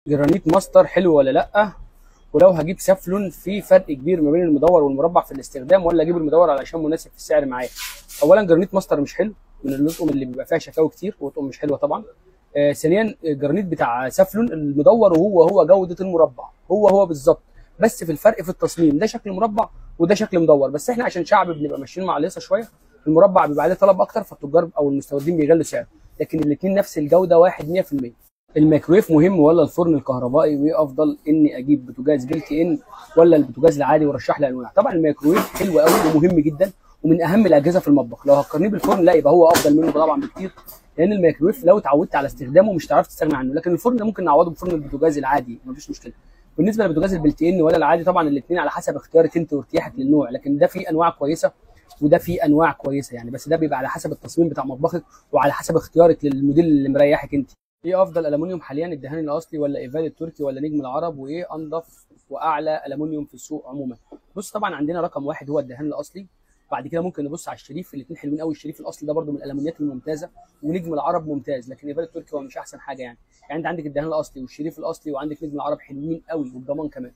جرانيت ماستر حلو ولا لا؟ ولو هجيب سافلون في فرق كبير ما بين المدور والمربع في الاستخدام، ولا اجيب المدور علشان مناسب في السعر معايا؟ اولا جرانيت ماستر مش حلو، من الاطقم اللي بيبقى فيها شكاوي كتير، واطقم مش حلوة طبعا. ثانيا الجرانيت بتاع سافلون المدور وهو هو جوده المربع، هو هو بالظبط، بس في الفرق في التصميم، ده شكل مربع وده شكل مدور. بس احنا عشان شعب بنبقى ماشيين مع الهيصه شوية، المربع بيبقى عليه طلب اكتر، فالتجار او المستوردين بيغلوا سعره، لكن الاثنين نفس الجودة واحد 100%. الميكرويف مهم ولا الفرن الكهربائي؟ وايه افضل، اني اجيب بوتاجاز built in ولا البوتاجاز العادي؟ ورشح لي انواع. طبعا الميكرويف حلو قوي ومهم جدا ومن اهم الاجهزة في المطبخ. لو هتقارنيه بالفرن لا، يبقى هو افضل منه طبعا بكتير، لان الميكرويف لو اتعودت على استخدامه مش هتعرف تستغنى عنه، لكن الفرن ده ممكن نعوضه بفرن البوتاجاز العادي مفيش مشكلة. بالنسبة للبوتاجاز ال built in ولا العادي، طبعا الاثنين على حسب اختيارك انت وارتياحك للنوع، لكن ده فيه انواع كويسة وده فيه انواع كويسة يعني، بس ده بيبقى على حسب التصميم بتاع مطبخك وعلى حسب اختيارك للموديل اللي مريحك انت. ايه افضل الومنيوم حاليا، الدهان الاصلي ولا ايفال التركي ولا نجم العرب؟ وايه انضف واعلى الومنيوم في السوق عموما؟ بص طبعا عندنا رقم واحد هو الدهان الاصلي، بعد كده ممكن نبص على الشريف، الاثنين حلوين قوي. الشريف الاصلي ده برده من الالومنيات الممتازة، ونجم العرب ممتاز، لكن ايفال التركي هو مش احسن حاجة يعني. يعني انت عندك الدهان الاصلي والشريف الاصلي وعندك نجم العرب حلوين قوي، والضمان كمان.